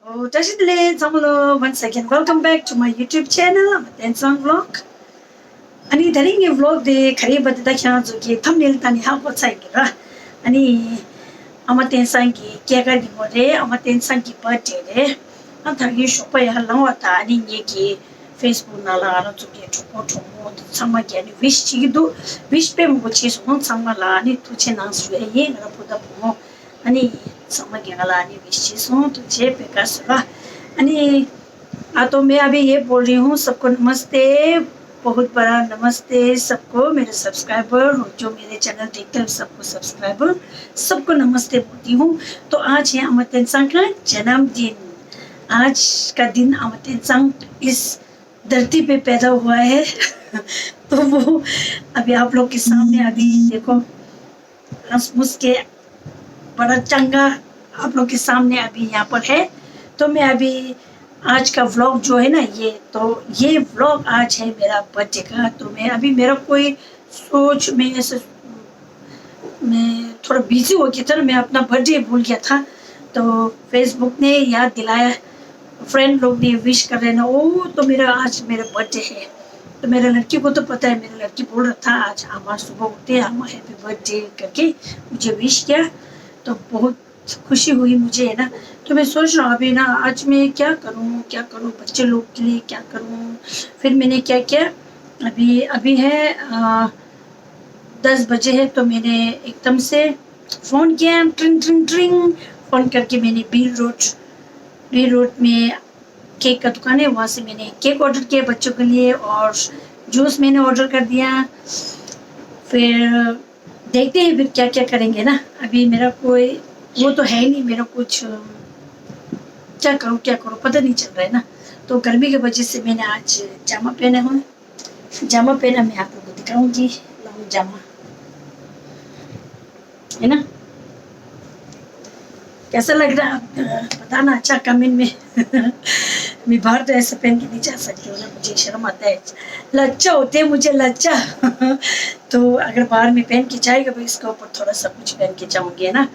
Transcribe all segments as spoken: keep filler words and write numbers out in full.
ཨོ། བཀྲ་ཤིས་བདེ་ལེགས་ཚང་མ་ལོ། Once again, welcome back to my YouTube channel, Ama Tensang Vlog. ཨ་ནི་དེ་རིང་གི་vlog དེ་ག་རེ་ཡིན་པ་དེ་ད་ཁྱེད་རང་ཚོ་གི་thumbnail་ལྟ་ནས་ཧ་གོ་ཚར་ཡིན་ར། ཨ་ནི་ཨ་མ་བསྟན་སངས་ཀྱི་སྐྱེས་སྐར་གྱི་ངོ་རེད། ཨ་མ་བསྟན་སངས་ཀྱི་birthday་རེད། ཨ་ད་གིན་ཞོགས་པ་ཡར་ལངས་པ་དང་ཨ་ནི་ངེད་ཀྱི་Facebook་ནང་ལ་ང་རང་ཚོ་གི་གྲོགས་པོ་གྲོགས་མོ་དེ་ཚང་མ་གིས་ཨ་ནི་wish་བྱེད་ཀྱི་འདུག wish་དཔེ་མང་པོ་བྱས་སོང་། ཚང་མ་ལ་ཨ་ནི་ཐུགས་རྗེ་གནང་ཞུ་ཡ་ཡིན། ང་རང་བུ་དང་བུ་མོ་ཨ་ནི་ཚང་མ་གིས་ང་ལ་ཨ་ནི་wish་བྱས་སོང་། ཐུགས་རྗེ་དཔེ་དགའ་སོང་ར། ཨ་ནི हाँ, तो मैं अभी ये बोल रही हूँ, सबको नमस्ते, बहुत बड़ा नमस्ते सबको, मेरे subscriber और जो मेरे channel देखते हैं, सबको subscriber, सबको नमस्ते बोलती हूँ। तो आज है अमर तेंसांग का जन्मदिन। आज का दिन अमर तेंसांग इस धरती पे पैदा हुआ है। तो वो अभी आप लोग के सामने अभी देखो, हंस मुस के बड़ा चंगा आप लोग के सामने अभी यहाँ पर है। तो मैं अभी आज का vlog जो है ना, ये तो ये vlog आज है मेरा बर्थडे का। तो मैं अभी मेरा कोई सोच में ऐसे मैं थोड़ा बिजी हो गया था ना, मैं अपना बर्थडे भूल गया था। तो फेसबुक ने याद दिलाया, फ्रेंड लोग ने विश कर रहे ना, ओ तो मेरा आज मेरा बर्थडे है। तो मेरा लड़की को तो पता है, मेरा लड़की बोल रहा था आज हमारा सुबह उठते हमारा हैप्पी बर्थडे करके मुझे विश किया। तो बहुत खुशी हुई मुझे, है ना। तो मैं सोच रहा हूँ अभी ना आज मैं क्या करूँ, क्या करूँ, बच्चे लोग के लिए क्या करूँ। फिर मैंने क्या किया, अभी अभी है आ, दस बजे है तो मैंने एकदम से फोन किया, ट्रिंग ट्रिंग ट्रिंग। फोन करके मैंने बील रोड बील रोड में केक का दुकान है, वहाँ से मैंने केक ऑर्डर किया बच्चों के लिए और जूस मैंने ऑर्डर कर दिया। फिर देखते हैं फिर क्या क्या करेंगे ना। अभी मेरा कोई वो तो है नहीं, मेरा कुछ क्या करूँ क्या करूँ पता नहीं चल रहा है ना। तो गर्मी की वजह से मैंने आज जामा पहने हुए, जामा पहना मैं आप लोगों को दिखाऊंगी। लॉन्ग जामा, है ना। कैसा लग रहा है आप बताना अच्छा कमेंट में। मैं बाहर तो ऐसे पहन के नहीं जा सकती हूँ ना, मुझे शर्म आता है। लज्जा होते है मुझे, लज्जा। तो अगर बाहर में पहन के जाएगा तो इसके ऊपर थोड़ा सा कुछ पहन के जाऊंगी, है ना।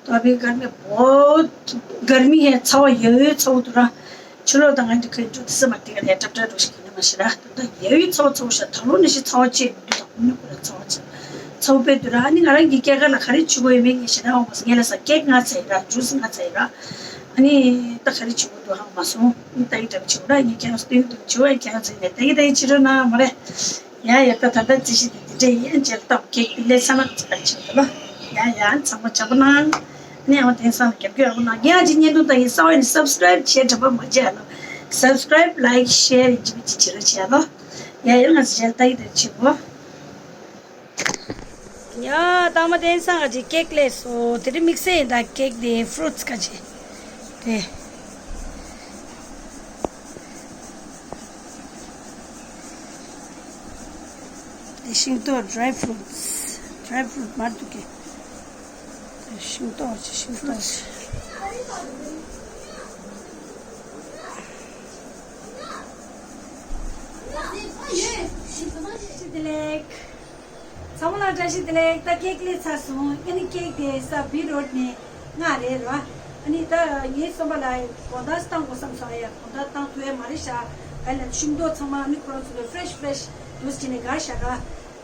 तो अभी घर में बहुत गर्मी है। ཚ་བ་ཡོད་ཡོད་ཚ་བོ་འདུག་ར། ཕྱི་ལོགས་དང་ང་འདི་ཁའི་འཇུ་དི་ས་མ་དེ་ག་ལས་ཏྲབ་ཏྲབ་འགྲོ་ཞིག་ཡིན་ན་མ་ཤི་ར། ད་ཡོད་ཡོད་ཚ་བོ་ཚ་བོ་ཤ་ད་ལོ་ནི་ཤི་ཚ་བ་ཆེ་འདུག་ད་ཁུ་ནི་ཁུ་ར་ཚ་བ་ཆེ། ཚ་བོ་དཔེ་འདུག་ར། ཨ་ནི་ང་རང་གི་སྐྱེས་སྐར་ལ་ག་རེ་བྱེད་དགོས་ཡོད་མེད་ངས་ཤེས་ན་འོང་མ་སོང་། ངས་ལ་ས་ཀེག་ང་ཚ་ཡིན་ར། ཇུས་ང་ཚ་ཡིན་ར། ཨ་ནི་ད་ག་རེ་བྱེད་དགོས་འདུག་ཧ་གོ་མ་སོང་། ཨ་ནི་ད་ཡི་འདྲ་བྱེད་དགོས་ར། ངས་ཁྱེད་རང་སྟོན་འདུག་བྱེད་དགོས། ཁྱེད་རང་ཚོ་ནས་ད་ཡི་ད་ཡི་བྱེད་རོགས་གནང་མ་རེད། ཡ་ཡ། ད་ད་ལྟ་རྩིས་གཞི་དེ་འདི་འདྲས་ཡིན། རྗེས་ལ་ཏོག་ཀེག་དེ་ལས་ཚ་ན་ཚ་ག་ཆེ་བ་ལ། ཡ་ཡ། ཚང་མ་བྱ་པོ་གནང་། ནས་ཨ་མ་དེང་སང་ལ་རྒྱབ་སྐྱོར་ཡག་པོ་གནང་། ཡ་ཅི་བརྙན་ཐུང་ལྟ་ཡིན་ས་བ་ཡིན་སབ་སི་ཀྲའིབ་བྱས་འདྲ་པོ་མ་བྱས་ཨ་ལོ། སབ་སི་ཀྲའིབ་ལའིག་ཤེར་ཡིན་ཅི་མི་ཅི་བྱེད་རོགས་བྱས་ཨ་ལོ། ཡ་ཡ། ང་ཚོ་རྗེས་ལ་ལྟ་ཡི་དེ་བྱེད་གོ། ཡ་ད་ཨ་མ་དེང་སང་ག་ཅི་ཀེག་ལས་སོ། དེ་རིང་དམིགས་བསལ་ཡིན་ད་ཀེག་དེ་ཕུ་རུ་ཊི་ག་ཅི་དེ། དེ་ཤིང་ཏོག dry fruits, dry fruit མར་འདུག་གི། དེ་ཤིང་ཏོག་ཅིག་ཤིང་ཏོག་ཅིག་བཀྲ་ཤིས་བདེ་ལེགས། ཚང་མ་ལ་བཀྲ་ཤིས་བདེ་ལེགས། ད་ཀེག་ལས་ཚར་སོང་། ཨ་ནི་ཀེག་དེ་ས་བི་རོད་ནས་མངགས་རེད་ར། ཨ་ནི་ད་ངའི་བསམ་པ་ལ་དགོང་དག་བཏང་དགོས་བསམ་སོང་། ཨ་ཡ་དགོང་དག་བཏང་ཐུབ་ཡ་མ་རེད་ཤག་ག་ལ་ཤིང་ཏོག་ཚང་མ་ཨ་ནི་ཁོ་རང་ཚོ་ལ་ཕི་རེ་ཤི་ཕི་རེ་ཤི་འདུག་སེ་བྱས་ནས་བཞག་ཤག་ར།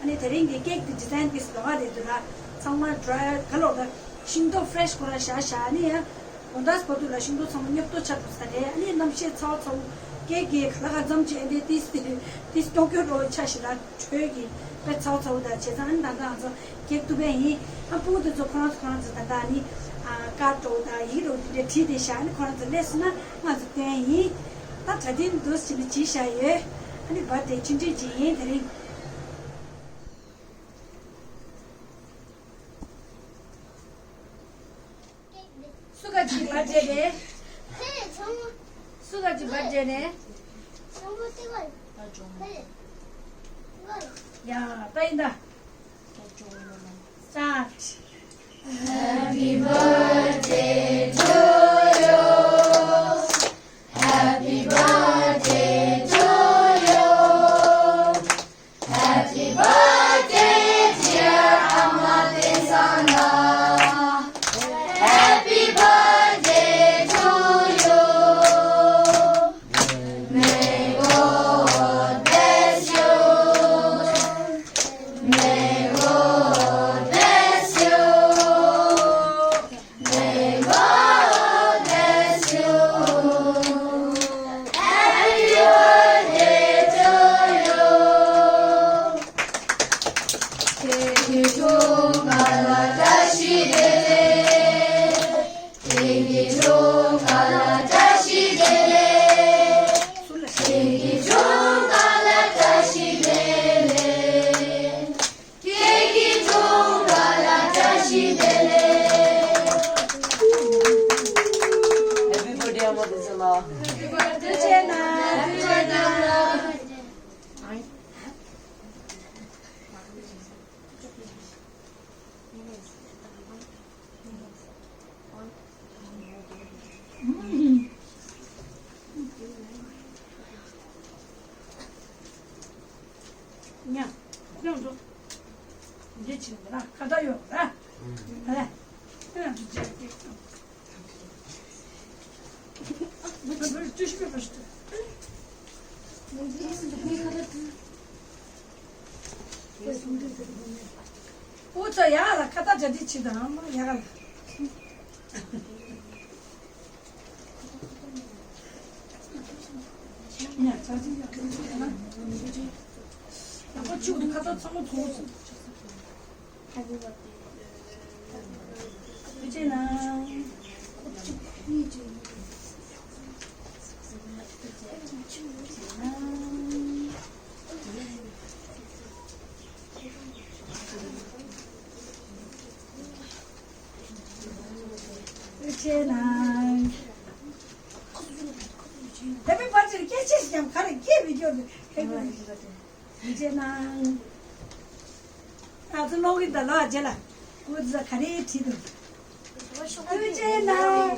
ཨ་ནི་དེ་རིང་གི་ཀེག་དེ་ཌི་ཛའིན་དེ་ལོགས་ཀ་རེད་འདུག་ར། ཚང་མ་ཌ་རའི་ག་ལོག་ད་ཤིང་ཏོག་ཕི་རེ་ཤི་ཁོ་རང་བཞག་ཤག་ཨ་ནི་ཡ་དགོང་དག་བར་དུ་ལ་ཤིང་ཏོག་ཚང་མ་ཉོབ་ཏོ་ཆགས་འགྲོ་ས་རེད། ཨ་ནི་གནམ་གཤིས་ཚ་བ་ཚ་བོ་ཀེག་གི་ག་ལ་ག་ཙམ་བྱས་ཏེ་ཏིས་ཏིས་ཏིས་ཀྱོག་ཀྱོག་འགྲོ་ཆགས་ཤིག་ར། དྲོད་ཀྱི་དཔེ་ཚ་བོ་ཚ་བོ་དང་བྱས་ཙང་ཨ་ནི་ད་ལྟ་ང་ཚོ་ཀེག་གཏུབ་པ་ཡིན། ཨ་སྤུ་གུ་དེ་ཚོ་ཁོ་རང་ཚོ་ཁོ་རང་ཚོ་ད་ལྟ་ཨ་ནི་ཀར་འགྲོ་དང་ཡིག་འགྲོ་དེ་འདྲ་བྲིས་བསྡད་ཤག་ཨ་ནི་ཁོ་རང་ཚོ་སླེབས་སོང་ན་ང་ཚོ་སྟོན་ཡིན། ད་གྲ་སྒྲིག་འདུག་སེ་བྱས་ནས་བྱས་བཞག་ཡོད། ཨ་ནི་བར་དེ་ཆུང་འདྲིས་ཅིག་ཡིན་དེ་རིང་། སུ་ག་ཅིག་བར་བརྗེ་རེད། སུ་ག་ཅིག་བར་བརྗེ་རེད། ཡ་ད་ཡིན་ད། Start. Happy birthday to you. Happy birthday to you. Happy birthday, dear Ama Tensanga. Happy birthday to you. ཐུགས་རྗེ་གནང་། ཐུགས་རྗེ་གནང་། ཉ། ཡོང་འགྲོ། འདི་ཕྱིན་ར་ཁ་བརྡ་ཡོད་ར། ཨ་ལས། ཁྱོད་རང་ཚོ་མཇལ་ཏེ། འུ་ཚོ་ཡ་ལ་ཁ་བརྡ་གྲ་སྒྲིག་བྱེད་དང་མ་ཡ་ག་ལ། ཉ་ཆ་ཅིག་ཡ་ཁ་བརྡ་ན། ད་ཁོ་ཆུ་ཁ་བརྡ་ཚང་མ་ཚོགས་སོང་། ཐུགས་རྗེ་གནང་། ཐུགས་རྗེ་གནང་། Happy birthday སྐད་ཆ་ཞིག་ཀྱང་ག་རེ་སྐད་མི་སྐྱོར་དུ། Happy birthday། ཐུགས་རྗེ་གནང་། ང་ཚོ་ཀློག་གི་ད་ལོ་རྗེས་ལ་སྐུ་ཚེ་ག་རེ་བྲིས་འདུག་ཐུགས་རྗེ་གནང་།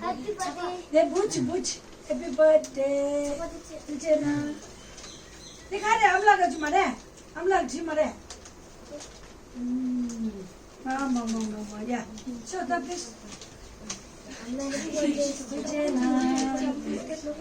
Happy birthday. དེ་བུ་ཆི་བུ་ཆི། Happy birthday. ཐུགས་རྗེ་གནང་། དེ་ག་རེ་ཨམ་ལགས་ག་ཅི་མ་རེད། ཨམ་ལགས་བྲིས་མ་རེད། ཨུམ། མ་མ་མ་མ་མ་ཡ། ཆོ་ད་པེ། ཐུགས་རྗེ་གནང་།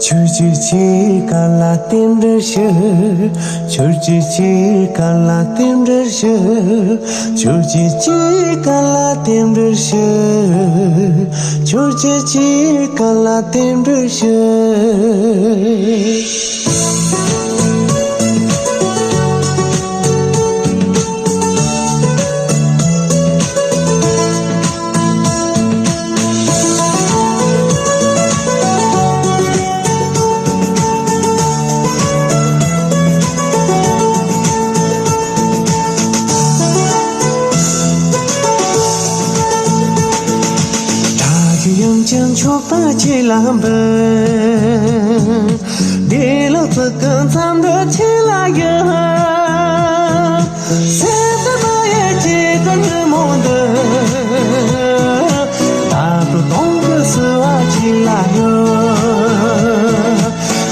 ཆོས་ཀྱི་ཆེ་ག་ལ་རྟེན་འབྲེལ་ཞུ། ཆོས་ཀྱི་ཆེ་ག་ལ་རྟེན་འབྲེལ་ཞུ། ཆོས་ཀྱི་ཆེ་ག་ལ་རྟེན་འབྲེལ་ཞུ། ཆོས་ཀྱི་ཆེ་ག་ལ་རྟེན་འབྲེལ་ཞུ། བདག་གི་ཡུམ་ཆེན་མཆོག་དང་ཁྱེད་ལ་འབུལ། བདེ་ལེགས་ཚིག་གི་མཚམས་འདི་ཁྱེད་ལ་ཡོད། སེམས་དང་མ་ཡི་ཁྱེད་ཀྱི་ཉིན་མོ་འདི། ད་དུང་གཏོང་གི་བསུ་བ་ཁྱེད་ལ་ཡོད།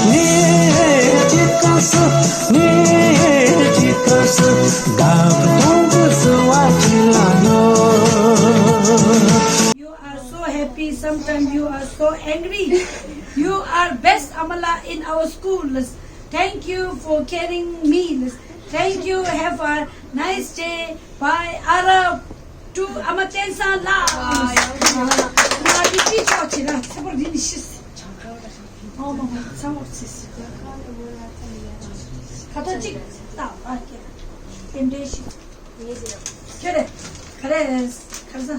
ངས་ཁྱེད་ཀྱི་བསུ། ངས་ཁྱེད་ཀྱི་བསུ། ད་དུང་གཏོང་གི་བསུ་བ་ཁྱེད་ལ་ཡོད། You are so happy, sometimes you are so angry. You are best Amala in our school. Thank you for caring me. Thank you. Have a nice day. Bye. Arab to Ama Tensang Lal. ང་འདི་ཅི་ཆོག་ཆེ་ན་ཚེ་བར་འདི་ནི་ཤི། ཨོ་མ་མ་ཚང་མ་ཚེ་སི། ཁ་ཏ་ཅིག་ཏ་ཨ་ཀེ། དེ་འདྲའི་ཤི། ཁྱོད་རེ། ག་རེ། ག་རེ་ཟ།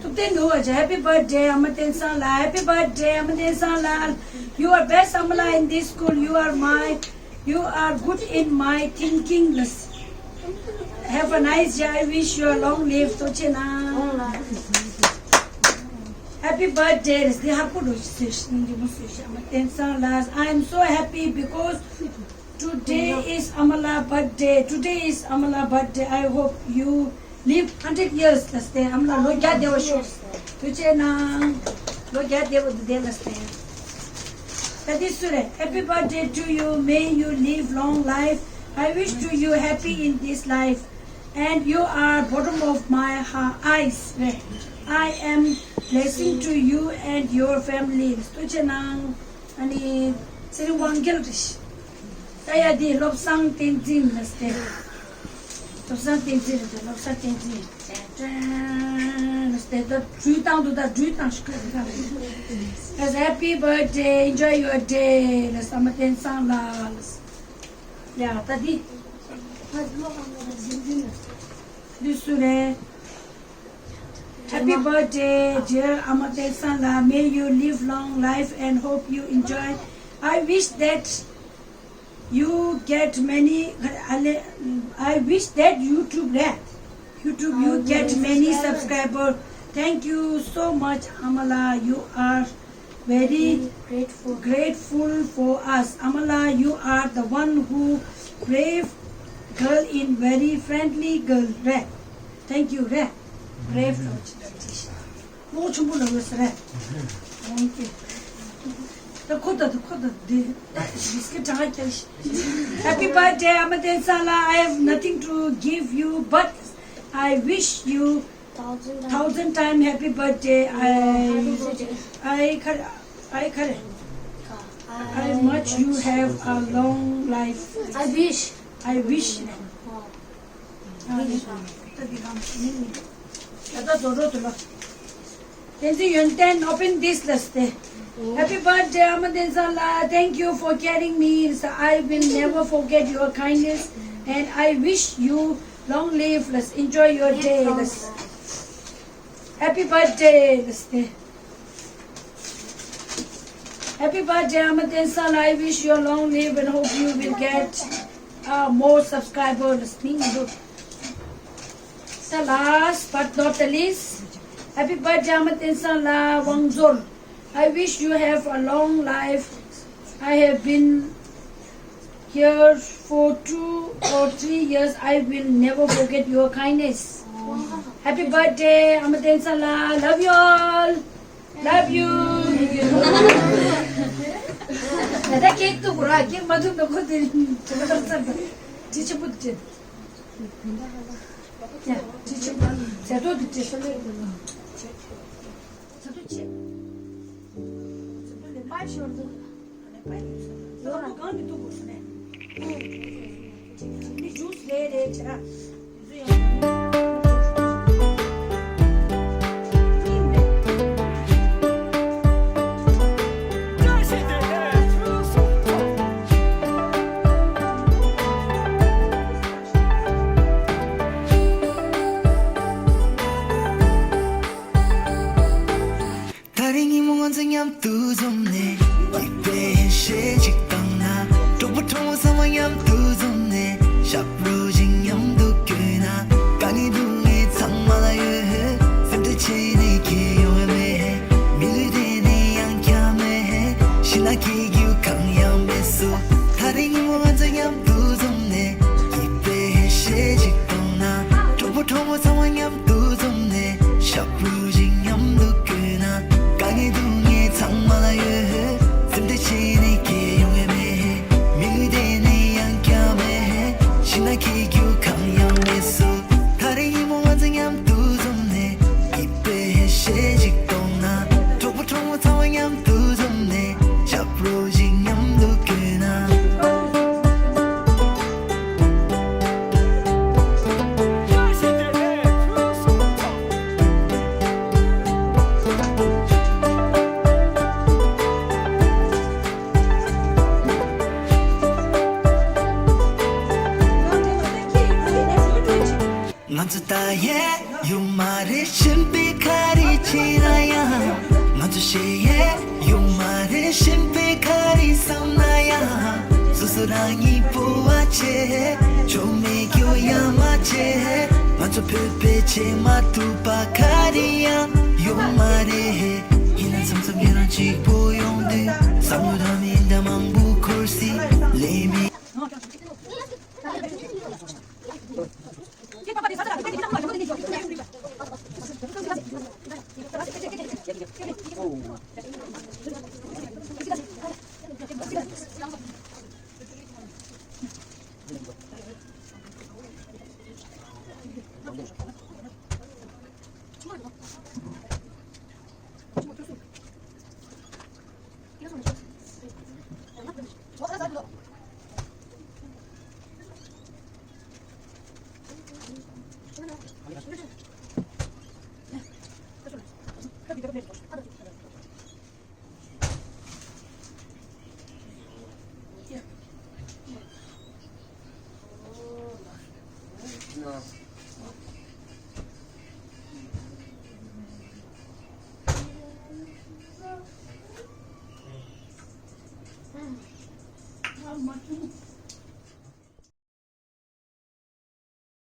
ཐུབ་བསྟན་ནོར་བུ། Happy birthday Ama Tensang Lal. Happy birthday Ama Tensang Lal. You are best Amala in this school. You are my, you are good in my thinking. Have a nice day. I wish you a long life. ཐུགས་རྗེ་གནང་། Happy birthday. Ama Tensang Lal. I am so happy because today is Amala birthday. Today is Amala birthday. I hope you Live hundred years ལབ་སྟེ། ཨ་མ་ལགས་ལོ་བརྒྱ་བདེ་བར་ཤོག། ཐུགས་རྗེ་གནང་། ལོ་བརྒྱ་བདེ་བར་བསྡད་ལབ་སྟེ། ད་འདི་སུ་རེད། Happy birthday to you, may you live long life. I wish to you happy in this life, and you are bottom of my ha- eyes. I am blessing to you and your family. ཐུགས་རྗེ་གནང་། ཨ་ནི་ཚེ་རིང་དབང་རྒྱལ་རེད། ད་ཡ་འདི་བློ་བཟང་བསྟན་འཛིན་ལབ་སྟེ། བློ་བཟང་བསྟན་འཛིན་རེད། བློ་བཟང་བསྟན་འཛིན། ལབ་སྟེ་ད་འགྲུལ་བཏང་འདུག་ད་འགྲུལ་བཏང་ཞིག་ཁ་རེད། Happy birthday, enjoy your day ལབ། ཨ་མ་བསྟན་བཟང་ལགས། ཡ་ད་འདི། འདི་སུ་རེད། Happy birthday, dear Ama Tensang La. May you live long life and hope you enjoy. I wish that you get many, I wish that YouTube, YouTube, you get many subscriber. Thank you so much, Amala. You are very grateful. Grateful for us. Amala, you are the one who brave girl in very friendly girl, right? Thank you, right? Brave. ལོ་ཆུང་པོ་ལ་ཡོད་ས་རེད། Thank you. ད་ཁོ་ད་ད་ཁོ་ད་དེ་ད་བིས་ཀི་ཊི་གྲངས་ཀྱང་ཤི། Happy birthday, Ama Tensang La. I have nothing to give you, but I wish you thousand time happy birthday. I, I, I, I much you have a long life. I wish. I wish. ད་ད་ད་ད་ད། Tenzin Yonten, open this list. Happy birthday, Ama Tensang La. Thank you for caring me. I will never forget your kindness, and I wish you long live. Let's enjoy your day. Let's. Happy birthday. Let's. Happy birthday, Ama Tensang La. I wish you a long live and hope you will get uh, more subscribers. Let's. The last but not the least, happy birthday, Ama Tensang La Wangzor. I wish you have a long life. I have been here for two or three years. I will never forget your kindness. Happy birthday, Ama Tensang La. Love you all. Love you. ད་ལྟ་ཀེག་གཏུབ་ར། ཀེག་མ་གཏུབ་ན་ཁོ་དེ་དེ་ལྟར་བརྩམས་པ། དྲི་ཆེན་པོ་དེ་དྲི། ཡ། དྲི་ཆེན་པོ། ཟས་ཏོག་དེ་དྲི། ཟས་ཏོག་ཆེ། ཟས་ཏོག་ལས་པའི་ཞོར་དུ། ལོ་ར་གང་ནས་གཏུབ་དགོས་སོང་ནས། ནི་ཇུས་རེད་རེད་བྱ། ད་རིང་ཉིན་མོ་ང་ཚོ་མཉམ་དུ་འཛོམས་ནས། ཡིད་དཔེ་ཞེ་གཅིག་བཏང་ན། གྲོགས་པོ་གྲོགས་མོ་ཚང་མ་མཉམ་དུ་འཛོམས་ནས། ཞབས་བྲོ་ཞིག་མཉམ་དུ་བརྐོས་ན། དཀའ་ངལ་སྡུག་བསྔལ་ཚང་མ་ལ་ཡོད། སེམས་ཁྲལ་བྱས་ནས་ཁྱད་ཡོང་ཡ་མེད། མི་ལུས་དེ་ནི་ཡང་བསྐྱར་མེད། ཤི་ན་སྐྱེ་རྒྱུ་གང་ཡང་མེད་སོ། ད་རིང་ཉིན་མོ་ང་ཚོ་མཉམ་དུ་འཛོམས་ནས། ཡིད་དཔེ་ཞེ་གཅིག་བཏང་ན། གྲོགས་པོ་གྲོགས་མོ་ཚང་མ་མཉམ་དུ་འཛོམས་ནས། ཞབས་བྲོ་ཞིག་མཉམ་དུ་བརྐོས་ན། དཀའ་ངལ་སྡུག་བསྔལ་ཚང་མ་ལ་ཡོད། སེམས་ཁྲལ་བྱས་ནས་ཁྱད་ཡོང་ཡ་མེད། མི་ལུས་དེ་ནི་ཡང་བསྐྱར་མེད། ཤི་ན་སྐྱེ་རྒྱུ་གང་ཡང་མེད་སོ། ད་རིང་ཉིན་མོ་ང་ཚོ་མཉམ་དུ་འཛོམས་ནས། ཡིད་དཔེ་ཞེ་གཅིག་བཏང་ན། གྲོགས་པོ་གྲོགས་མོ་ཚང་མ་མཉམ་དུ་འཛོམས་ནས། ཞབས་བྲོ་ཞིག་མཉམ་དུ་བརྐོས་ན། ང་ཚོ་ད་ཡས་ཡོད་མ་རེད། གཞན་པའི་ག་རེ་བྱས་ན་ཡང་། ང་ཚོ་ཞེ་ཡས་ཡོད་མ་རེད། གཞན་པའི་ག་རེ་བསམ་ན་ཡང་། སོ་སོ་རང་ཉིད་སྤོབས་པ་བྱེད། ཆོ་མེད་སྐྱོ་ཡ་མ་བྱེད། ང་ཚོ་བོད་པའི་བྱེད་མ་ཐུབ་པ་ག་རེ་ཡང་ཡོད་མ་རེད། ཡིན་ན་མཚམས་མཚམས་ཁྱེད་རང་གཅིག་པུ་ཡོང་དུས། བསམ་བློ་འདྲ་མི་འདྲ་མང་པོ་འཁོར་སྲིད་ལས་མེད།